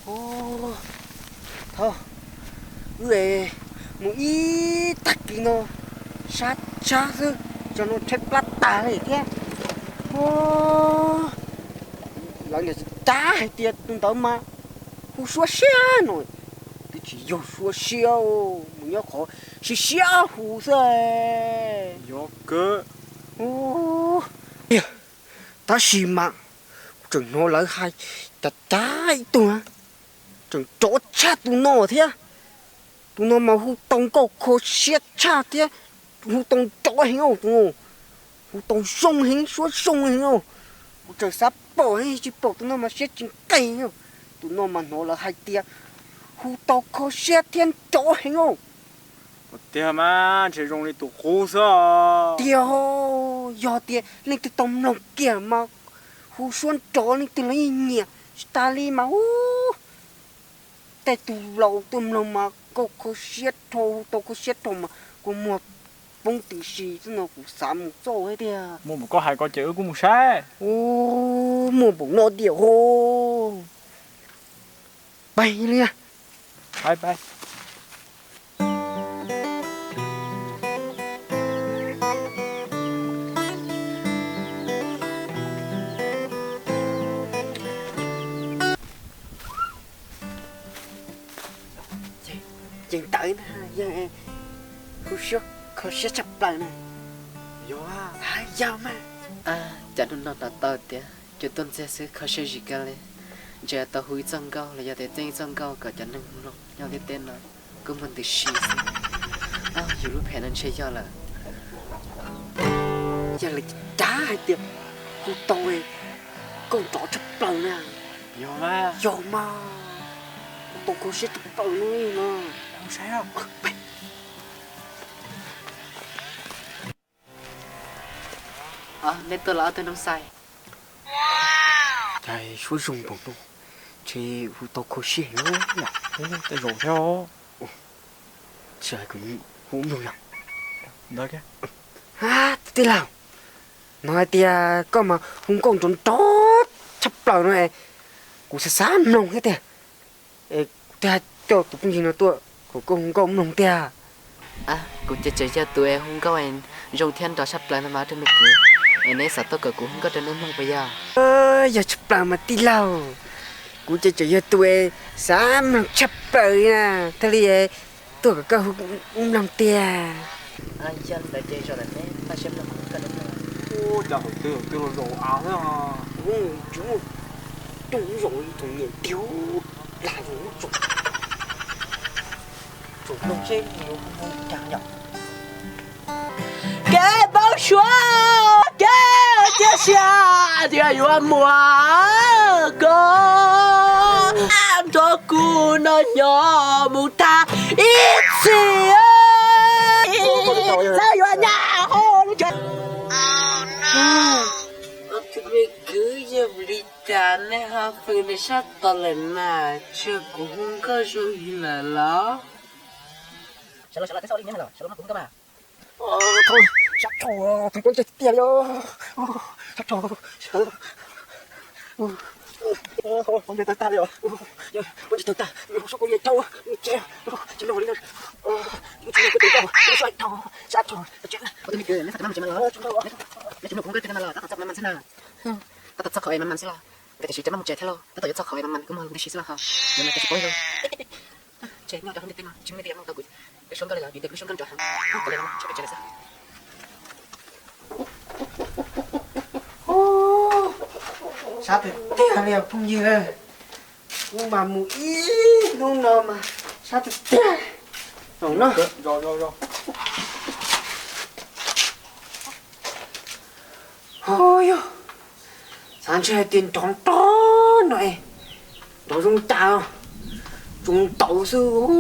Ub, thov, wb mus ib tag kis no sab sab xwb, tsam no tshaib plab tag li thiab. Ub, lawv niaj hnub hais tias tus ntawd mas hu suab siab no, twb tsis yog suab siab, mus nyob qhov siab siab hu xwb. Ub, tab sis mas kuv tseem hnov lawv hais tias ib tug tseem rov tshaj tus no thiab. Tus no mas hu tau nkauj kho siab tshaj thiab, hu tau nrov heev, tus no hu tau zoo heev, suab zoo heev. Kuv tseem xav pom, tsis pom tus no mas siab tsis nqis. Tus no mas hnov lawv hais tias hu tau kho siab thiab nrov heev. Tiag mas ntshe zoo li tus qub xwb. Tiag, yog tias leej twg tau mloog kiag mas hu suab nrov leej twg los yeej nyiam tsis tas li mas ub. Tej tug laus tuaj mloog mas nkauj kho siab dhau, hu tau kho siab dhau mas kua muag poob tib si xwb no, kuv xav mus txoj thiab tiag. Muaj npaum koj hais ko ces wb kuj mus saib. Ub, muaj npaum no tiag ho. Pais li. Ces ntawd na, yog hu suab kho siab tshaj plaws na. Yog, yog mas. Cas hnub no hnov tau tias cov tuaj ntxiag xwb kho siab zim kawg li. Ntshe tau hu ib txoj nkauj los yog tias txeeb ib txoj nkauj kom cov neeg mloog nyob lub teb no kuj muaj ntws si xwb. Yus lub phem no ntshe yog lawm. Yog lawv cav hais tias hu tau nkauj nrov tshaj plaws na. Yog mas, hu tau kho siab tshaj plaws no. Nej tuaj los ob tug noob xais? Cas suab zoo npaum no, ntshe hu tau kho siab heev. Tej zaum thiab. Hu mloog yom. Tij laug, no hais tias koj mas hu nkauj nrov nrov tshaj plaws no, kuv xav xav mloog thiab tiag. Kuv thiaj coj tus phooj ywg no tuaj kom koj hu nkauj mloog tiag. Kuv ces tseem yog tus es hu nkauj zoo thiab nrov tshaj plaws no mas rau me kwv, es neb xav tuaj kom kuv hu nkauj rau neb mloog puas yog? Yog tshaj plaws mas tij laug, kuv ces tseem yog tus es xav mloog tshaj plaws na, thiaj li tuaj kom koj hu mloog tiag. Yog li ntawd ces zaum no neb npaj siab mloog kuv hu nkauj rau neb mloog. Ua cas thaum twg thaum twg los zaum av xwb. Tsis muaj rooj zaum li thaum niam tiag, lag zaum muab tsaus, tsaus mloog seb yuav hu cas yom. Kev npau suav, kev cia siab thiaj yuav muaj koj nrog kuv noj nyob mus tag ib txhis. Xav yuav nyab hauv lub tsev. Tus me kwv yog li cas nej ho fws li sab tod lawm mas, tsis yog kuv hu nkauj zoo li lawm los? Sab tho, tus poob ntseg tiag li os. Sab tho, poob ntseg tag tag li os. Poob ntseg tag tag, hu sab kuv niam rau tsis los li, tsis los kuv tus nkauj, sab tho, sab tho. Ua tus me kwv, neb xav tias maj mus tsev mas los, neb tsis mloog kuv nkauj rau no los tab tom txog mas mas xwb na. Tab tom txog qhov es mas mas xwb los, nkawd tiam sis tseem maj mus tsev thiab los tab tom yuav txog qhov es mas mas kuj muaj ntws si xwb los ho, yuav mas tias tsis paub li. Ces nyob rau hauv ntiaj teb no tsis muaj leej twg yuav mloog tau kuv suab nkauj li los, vim tias kuv lub suab nkauj nrov heev, kuv li no tshaj pes tsawg lawm xwb. Sab tiag tiag li phooj ywg, kuv mas mus ib hnub no mas sab tiag tiag. Zaum no, ho yog, xav ntshe hais tias nrov nrov no es nrov zoo cas, tsuas ntaus xwb.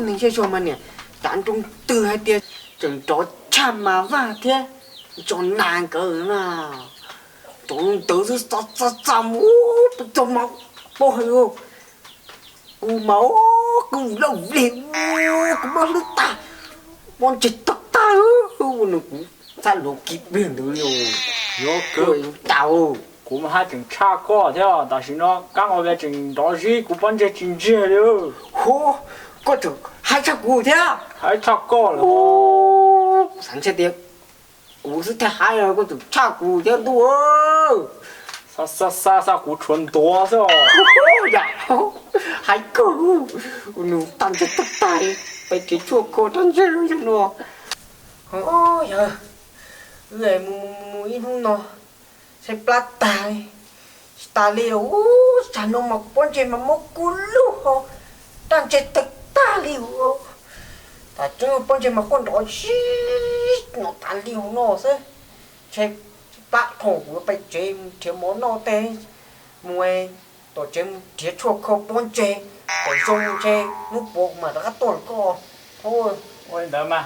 Neeg zej zog mas niam tav nroo twg hais tias tseem nrov tshaj Mas Vaj thiab Ntxhoo Nas nkawd na. Nrov ntawd xwb, txo txo txo mus pem txog mas paub hais, kuv mas kuv laj lig, kuv mob hlwb tag, mob ntseg tag tag, ua rau kuv txhaj luag kiag pliag ntawd li. Yuav kawg tau. Kuv mas haj tseem tshaj koj thiab, tam sim no kab nqos vias tseem nrov zib, kuv pob ntseg tsis ntsiag li. Hu, koj tseem hais tshaj kuv thiab. Hais tshaj koj lawm. Xav ntshe tias kuv xwb thiaj hais, koj tseem tshaj kuv thiab ntuj. Xa xa xa xa, kuv tshuav ntuav xwb os. Yam, hais kawg, nws tag ntseg tag tag, pem kev tshuaj kho tag ntseg yog no. Yog, wb mus mus mus ib hnub no, saib plab tag li, tsis tas li los ub, tsam no mas kuv pob ntseg mas mob kub lug ho, tag ntseg tag tag li. Tam tseeb pob ntseg mas quaj nrov zib no tas li hauv no xwb. Ntshe plab dhau, kuv pem tsev mus nrhiav mov noj tej, mus tom tsev mus nrhiav tshuaj kho pob ntseg, kom zoo ntshe hnub puav kuv mam rov qab tuaj koj. Ua li ntawd mas,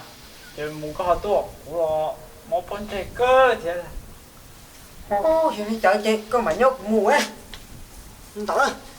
ces mus koj ho tuaj, kuv los mob pob ntseg kawg thiab. Yog li cas ces koj mam nyob kuv mus ntawd.